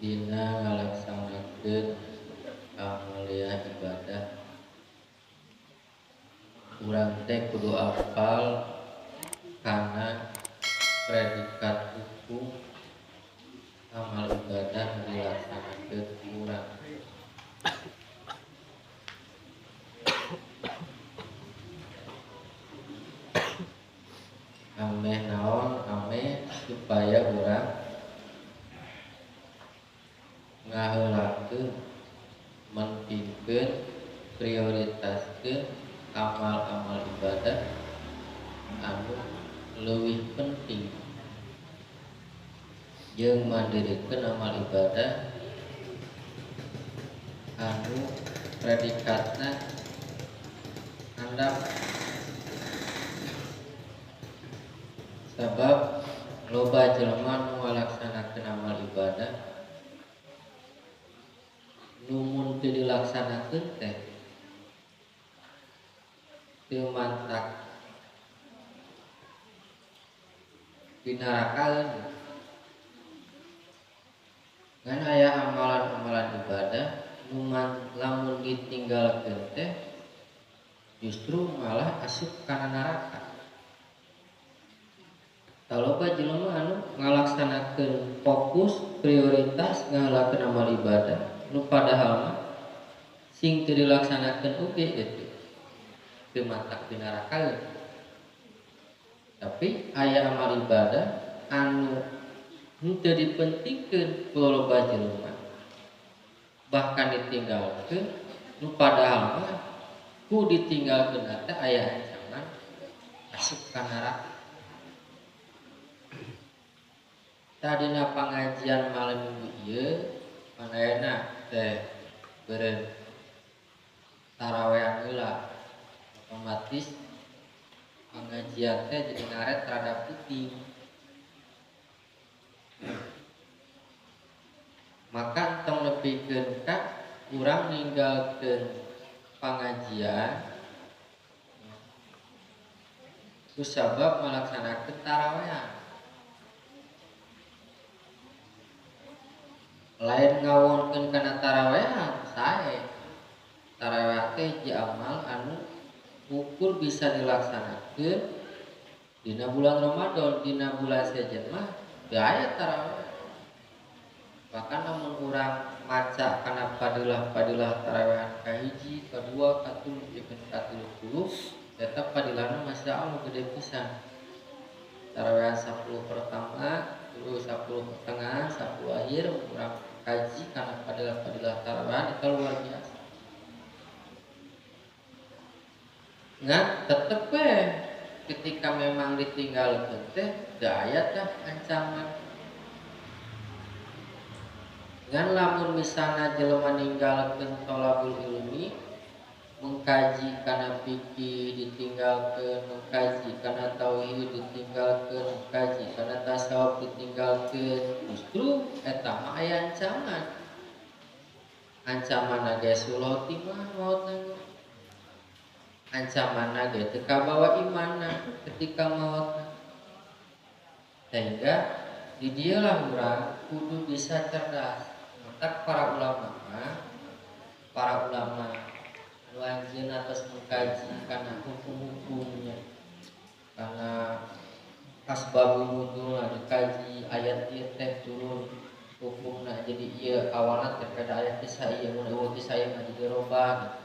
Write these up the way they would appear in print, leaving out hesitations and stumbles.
Dina ngalaksanakeun amaliah ibadah urang teh kudu apal kana predikat hukum amal ibadah dilaksanakeun urang. Ameh naon ameh supaya urang ngaheulakeun mentingkeun prioritaskeun amal-amal ibadah anu leuwih penting jeung mandirikeun amal ibadah anu predikatna handap sabab loba jelema nu ngalaksanakeun amal ibadah nu mun teu dilaksanakeun teh teu mantak dinarakaeun. Ngan aya amalan-amalan ibadah nu lamun ditinggalkeun teh justru malah asup kana neraka. Taloba jelema anu ngalaksanakeun fokus prioritas ngalaksanakeun amal ibadah nu padahal mah sing teu dilaksanakeun oge gitu teu mantak dinarakaeun. Tapi aya amal ibadah anu henteu dipentingkeun ku loba jelema bahkan ditinggalkeun nu padahal mah ku ditinggalkeun teh aya ancaman asup ka neraka. Tadina pangajian malam minggu ieu pangaena teh beureum tarawehan heula otomatis pengajian teh jadi ngaret rada penting. Maka tong nepikeun ka urang ninggalkeun pangajian kusabab ngalaksanakeun tarawehan. Lain ngawonkeun kana tarawehan sae. Taraweh teh hiji amal anu ukur bisa dilaksanakeun dina bulan Ramadan, dina bulan sejen mah teu aya taraweh. Bahkan lamun urang maca kana fadilah-fadilah tarawehan kahiji, kadua, katulu, jeung ka-30, eta fadilahna Masya Allah gede pisan. Tarawehan 10 pertama, terus 10 pertengahan, 10 akhir urang kaji kana fadilah-fadilah tarawehan itu luar biasa. Ngan tetep we ketika memang ditinggalkeun teh teu aya tah ancaman. Ngan lamun misalna jelema ninggalkeun thalabul ilmi, mengkaji kana fikih ditinggalkeun, mengkaji kana tauhid ditinggalkeun, mengkaji kana tasawuf ditinggalkeun, justru eta mah aya ancaman. Ancamanna ge sulot mah maotna. Ancamanna ge teu kabawa imanna ketika maotna. Sehingga di dieulah urang kudu bisa cerdas. Matak para ulama mah, para ulama anu anjeunna tos mengkaji kana hukum-hukumnya, kana asbabun nuzulna dikaji, ayat ieu teh turun hukumna jadi ieu awalna teh pada ayat kisah ieu mun eueuh kisah ieu mah jadi robah gitu.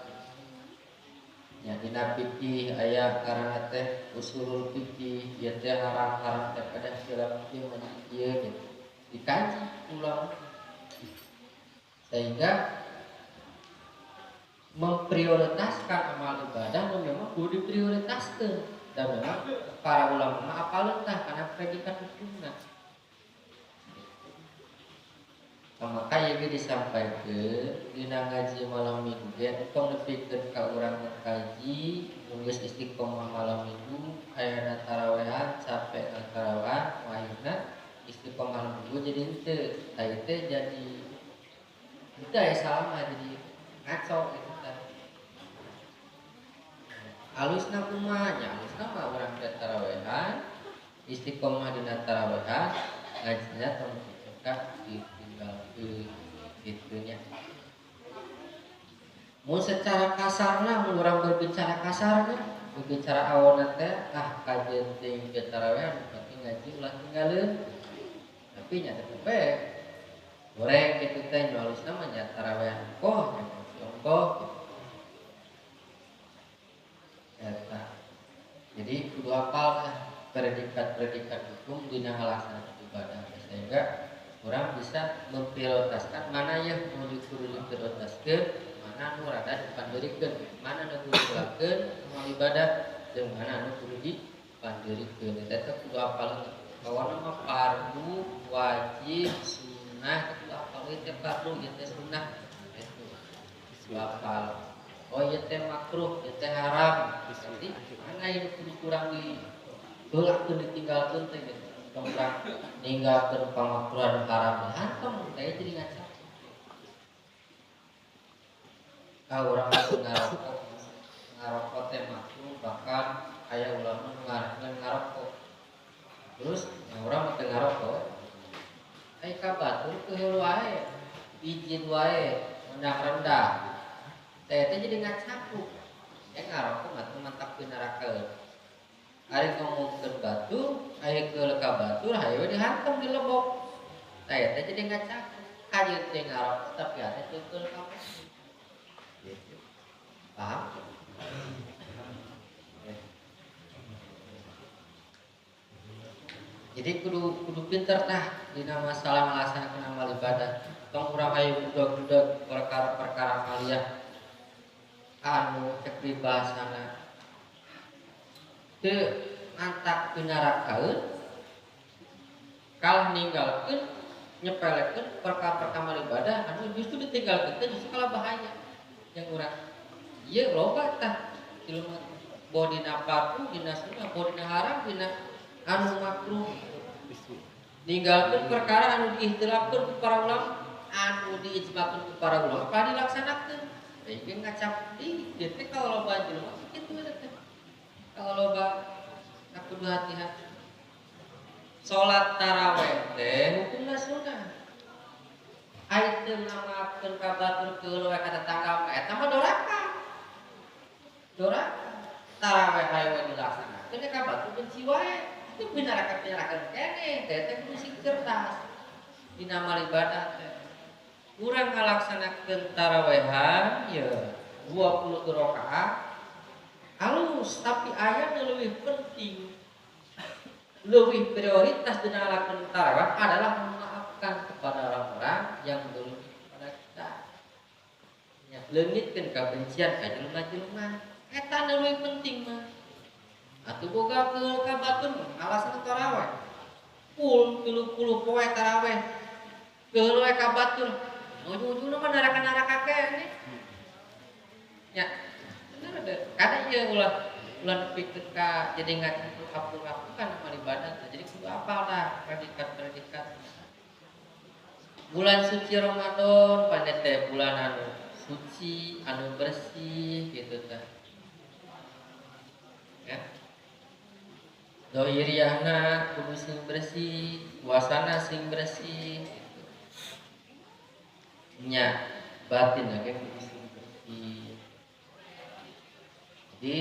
Nya dina fikih aya ngaranna teh usulul fikih, ieu teh haram-haram teh pada dalam ieu mah jadi ieu gitu. Dikaji ulama sehingga memprioritaskan amal ibadah nu memang kudu diprioritaskeun dan memang para ulama mah apaleun tah kana predikat hukumna. Maka ieu ge disampaikeun dina ngaji malam minggu ge tong nepikeun ka urang mengkaji nu geus istiqomah malam minggu ayana tarawehan capek tarawehan akhirna istiqomah malam minggu jadi henteu tah ieu teh jadi henteu aya salah jadi ngaco gitu tah. Alusna kumaha nya alusna mah urang teh tarawehan istiqomah dina tarawehan ngajina tong nepikeun ka di ditinggalkeun kitu nya. Mun secara kasarna, mun urang berbicara kasarna, berbicara awonna teh ah kajeun teuing ge tarawehan penting ngaji ulah tinggalin. Tapi nya tetep we goreng kitu teh nu alusna mah nya tarawehan ongkoh, nya ngaji ongkoh gitu. Eta. Jadi kudu apal lah predikat-predikat hukum dina ngalaksanakeun ibadah sehingga urang bisa memprioritaskan mana yang nu kudu diprioritaskeun, mana nu rada dipandeurikeun, mana nu kudu dilakukeun amal ibadah jeung mana nu kudu dipandeurikeun. Eta teh kudu apal kawana mah fardu, wajib, sunnah, kudu apal ieu teh fardu, ieu teh sunnah. Itu kudu apal. Oh ieu teh makruh, ieu teh haram. Berarti mana yang kudu kurang diheulakeun ditinggalkeun teh gitu. Tong urang ninggalkeun pamakruhan haram dihantem teh jadi ngaca. Ah urang teh ngarokok, ngarokok teh makruh bahkan aya ulama nu ngarankeun ngarokok. Terus yang urang mah teu ngarokok. Ai ka batur keheul wae, izin wae, undang rendah. Teh teh jadi ngacapruk. Ya ngarokok mah teu mantap pinarakaeun. Ari ngomongkeun batur, aya keul ka batur hayu dihantam di lebok. Teh teh jadi ngacapruk. Kajeun teh ngarokok tapi ate teu keul ka batur. Gitu. Paham? Jadi kudu pinter tah dina masalah ngalaksanakeun amal ibadah. Tong urang hayu budak-budak perkara-perkara amaliyah anu cek pribahasana teu mantak pinarakaeun kalah ninggalkeun nyepelekeun perkara-perkara amal ibadah anu justru ditinggalkeun teh justru kalah bahaya yang urang ieu loba tah jelema boh dina fardu dina sunnah boh dina haram dina anu makruh ninggalkeun perkara anu diihtilafkeun ku para ulama anu diijmakeun ku para ulama kalah dilaksanakeun. Ieu ngacap di ieu teh kalau loba jelema kitu teh. Kalau loba kudu hati-hati. Salat tarawih teh hukumna sunnah. Ai teu ngamaafkeun ka batur keul we ka tetangga mah eta mah doraka. Doraka. Tarawih hayu we dilaksanakeun ka batur benci wae. Itu pinaraka-pinaraka keneh teh teh kudu sing cerdas dina amal ibadah teh. Urang ngalaksanakeun tarawehan ye 20 rakaat halus tapi aya nu leuwih penting leuwih prioritas dina ngalaksanakeun tarawih adalah memaafkan kepada orang-orang yang mendolimi kepada kita. Nya leungitkeun kabencian ka jelema-jelema eta nu leuwih penting mah. Atuh boga keul ka batur ngalaksanakeun tarawih full 30 poe tarawih keul we ka batur ujung-ujungna mah neraka-neraka keneh. Ya, bener deh. Karena ieu ulah nepikeun ka jadi ngacampur kapur-kapukan amal ibadah teh. Jadi kudu apal dah predikat-predikat. Bulan suci Ramadan panet teh bulan anu suci, anu bersih gitu teh. Ya. Doiriahna kudu sing bersih, suasana sing bersih. Nya batin lagi kudu sing bersih. Jadi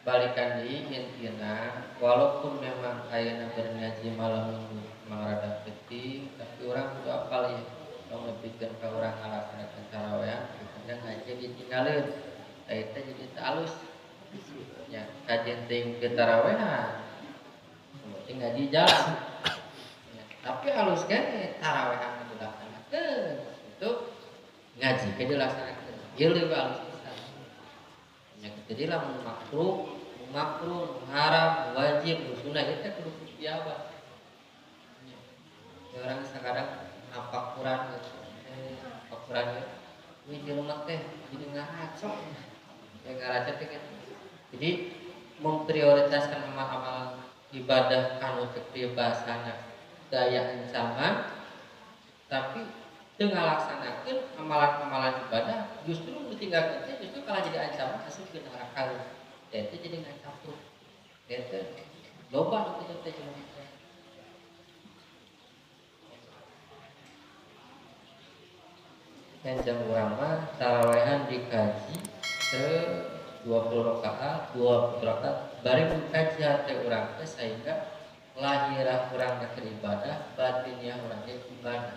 balikan deui intina walaupun memang ayeuna berngaji malam minggu memang rada penting tapi urang kudu apal ya tong nepikeun ka urang ngalaksanakeun tarawehan kitu ngaji ditinggaleun da eta jadi teu alus nya kajeun teuing ke tarawehan penting ngaji jalan ya, tapi alus keneh tarawehan itu ngaji ke dilaksanakeun ieu leuwih alus pisan. Nya jadi lamun makruh, makruh, haram, wajib, sunnah ieu teh kudu piawak. Ya orang sekarang ngapak Quran gitu. Ngapak Quran ieu wih jelema teh jadi ngaracok. Ya ngaracok teh gitu. Jadi memprioritaskan amal-amal ibadah anu cek pribahasana daya ancaman tapi teu ngalaksanakeun amalan-amalan ibadah justru ditinggalkeun teh justru kalah jadi ancaman asup ke neraka. Teh teh jadi ngacapruk. Teh teh loba nu kitu teh jelema teh. Rencang urang mah tarawehan dikaji ke 20 rakaat, 20 rakaat bari dikaji hate urang teh, sehingga lahirah urang teh ibadah, batinnya urang teh ibadah.